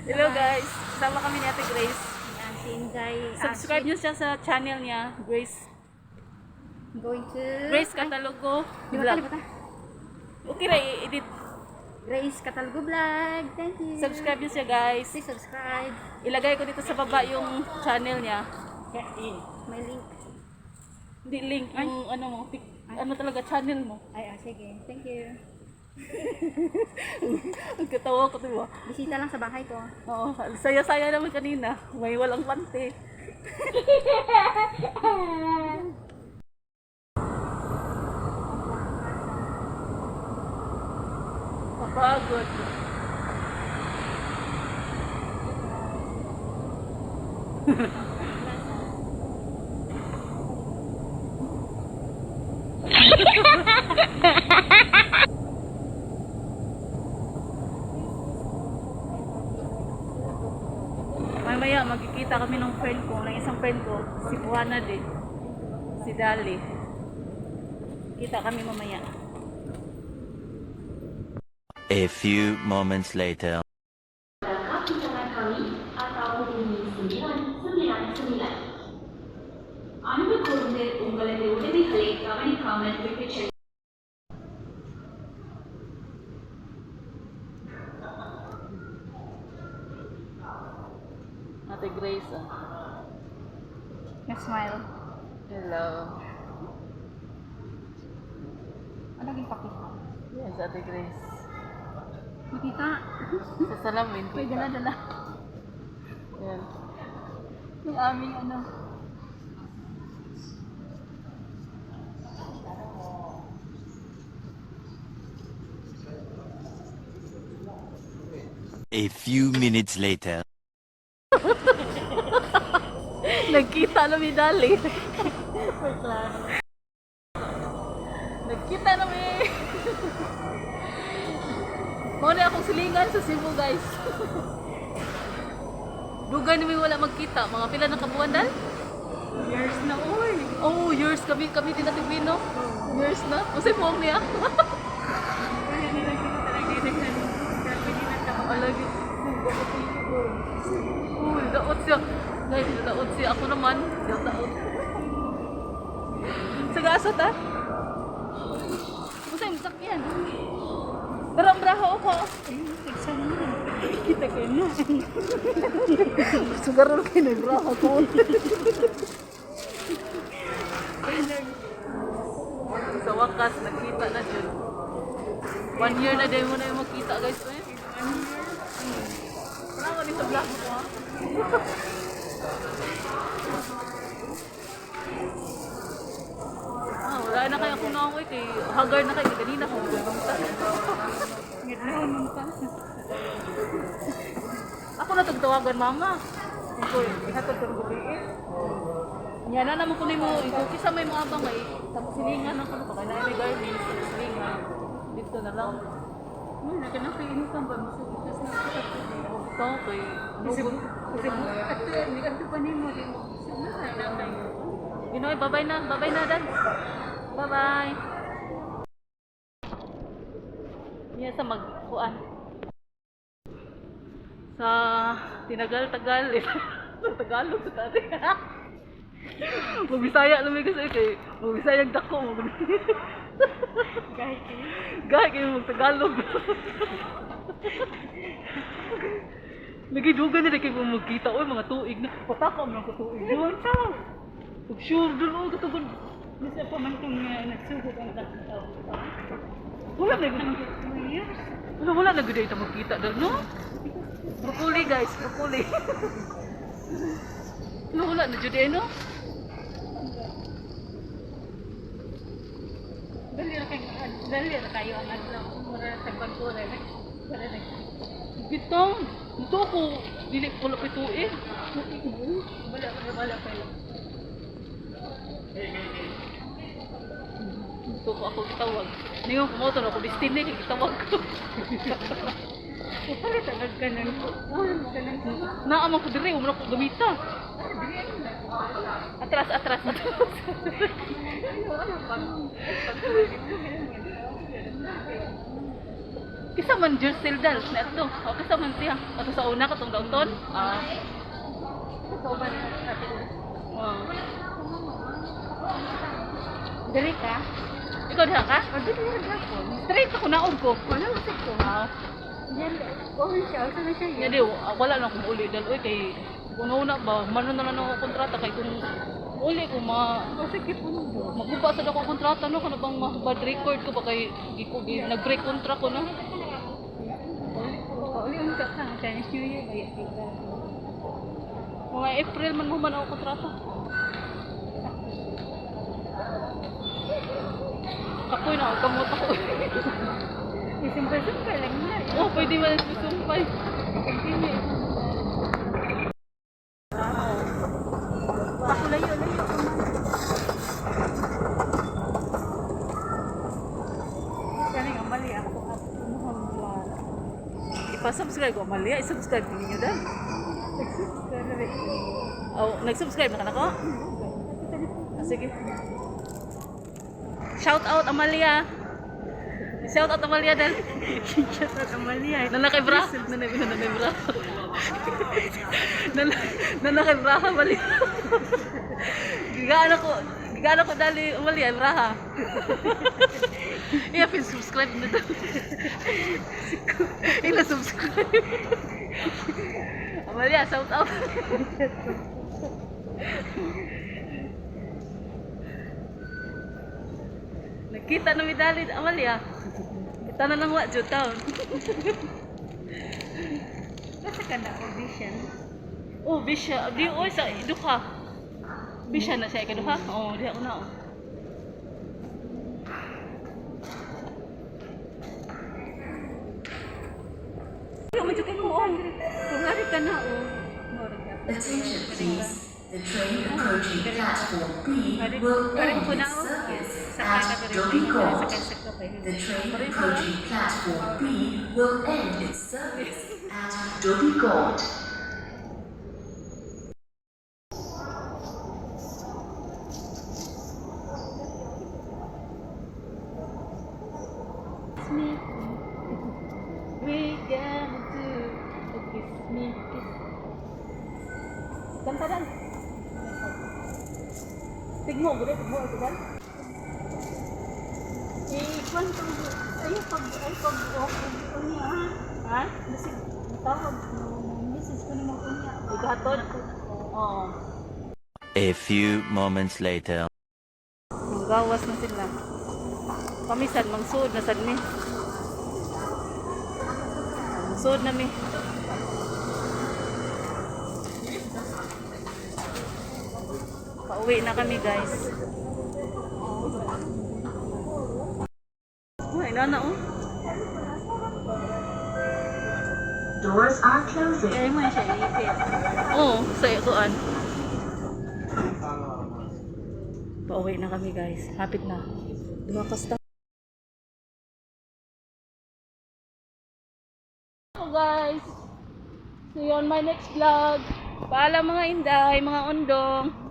Hello guys, kasama kami ni Ate Grace. Yan, si Inday. Subscribe niyo siya sa channel niya, Grace. Going to... Grace Catalogo Di ba Vlog. kalimutan? Okay ra i-edit. Grace Catalgo Vlog. Thank you. Subscribe niyo siya, guys. Please subscribe. Ilagay ko dito sa baba yung channel niya. May link. Hindi link yung ano mo, ano talaga channel mo. Ay, sige. Thank you. Ang katawa ko, diba? Bisita lang sa bahay ko. Oo, saya-saya naman kanina. May walang pante. Kapagod. Mamaya magkikita kami ng friend ko, ng isang friend ko, si Buwana din. Si Dali. Kita kami mamaya. A few moments later. Pinangan kami atau hubungi 999. அன்பு கூர்ந்து உங்களது உதவிகளை கவனிக்காமல் விட்டுச் செல்ல Ate Grace, ah. Nag-smile. Hello. Ano naging pakita? Yes, Ate Grace. Makita. Sa salamin. May kita. dala-dala. Yan. Yung aming ano. A few minutes later. Nagkita na mi Dali. Nagkita na mi. Mao na akong silingan sa Cebu, guys. Dugay na mi wala magkita. Mga pila na kabuan dal? Years na, uy. Oh, years kami kami din natin no? Years na. Usay mo niya. Alagi. Uy, daot siya. Guys, daot siya. Ako naman, daot. Sa gasa ta? Usay mo sakyan. Pero ang braho ko. Kita ko na. Sugarol kayo ng braho ko. Sa wakas, nagkita na dyan. One year na din mo na yung magkita, guys. Eh. One year? Wala ko din sa vlog mo, ah. Ah, wala na kayo akong nangoy kay hagar na kayo kanina kung gumamta. Ngadlaw man pa. Ako na tagtawagan mama. Iko, ihatod ko ng gabi eh. Nya na naman ko nimo, ikaw kisa may mga abang ay tapos silingan ako pa kay may garden sa silingan. Dito na lang. Nagkanang ba? Mas na ako. Ito kay Cebu. Cebu. At ato pa nimo di mo. Sana kayo. Ginoy, bye-bye na. Bye-bye na, Dan. Bye-bye. Niya sa magkuan. Sa tinagal-tagal. Sa Tagalog sa tati. Magbisaya lang may kasi kay magbisaya ang dako mo. Gahit kayo. Gaya kayo magtagalog. Lagi duga na kayo magkita oy mga tuig na. Pataka man ko tuig. Doon. Ug sure dun oy katugod. Bisa pa man kung nagsugod ang tao. Wala na gud. 2 years. Wala wala na gud ita magkita dal no. Broccoli guys, broccoli. No, wala na jud eh, no. Dali ra kay dali ra kayo ang adlaw. Mura sa pagkura nag wala nag Bitaw. Ito ako dili ko la tuig. wala wala pa lang. Ito ko ako gitawag. Ningon ko mo to ako destiny kay gitawag ko. Palit agad ka ng kanang Naa man ko diri, wala ko gamita. Atras, atras, atras. Kinsa man Jurcel dal na to. Okay sa man siya. Ato sa una katong Downton. Ah. Kauban ate. Wow. Dili ka? Ikaw diha ka? O dili ra gapon. Straight ako naog ko. Wala usag ko. Ah. Yan, oh siya, usa na siya. Nya di wala na akong uli dal oy kay una-una ba mano na lang ako kontrata kay kung uli ko ma Usa kay pundo. maguba sa ako kontrata no kana bang ma bad record ko ba kay gi, nag-break contract ko no. Pauli unta ka, Chinese New Year ba kita. Mga April man mo man ako kontrata. Kapoy na ako, kamot ako. Isimpay-simpay lang na. Oh, pwede man susumpay. Continue. Ako layo, layo ko man. Kani nga mali ako at umuhang vlog. Ipa-subscribe ko, Amalia. I-subscribe din ninyo dahil. Nag-subscribe na rin. Oh, nag-subscribe na ka na ko? Ah, sige. Shout out Amalia. Shout out Amalia dahil. Shout out Amalia. Nanakay bra. Nanay nanay bra. Nanakay bra Amalia. Gigaan ako. Gigaan ako dali Amalia bra ha. Iya, pin subscribe na daw. Ila subscribe. Amalia, shout out. Nakita na mi dali Amalia. Kita na lang wa jud taon. Basta ka na audition. Oh, bisya. Di, oy, sa duha. Bisya na siya ikaduha? Oo, oh, di ako na. Oh. Ay, medyo kayo mo, oh. Kung ari ka na o. Mura ka. Attention please. The train approaching platform B will end its service at Dhoby Ghaut. The train approaching platform B will end its service at Dhoby Ghaut. Kiss me. We gonna do a kiss me kiss. Kanta lang. Tigmo, gud, tigmo ito ba? Eh, kwento ay pag ay pag off unya ha. Ha? Basig tawag no message ko nimo unya. Igahatod? Oo. A few moments later. Manggawas na sila. Kami sad mangsuod na sad mi. Mangsuod na mi. Pauwi na kami, guys. Uy, nana oh. Doors are closing. Kaya mo siya iipit. Oo, sa ikuan. Pauwi na kami, guys. Hapit na. Duha ka stop. Hello, guys. See you on my next vlog. Paalam mga inday, mga undong.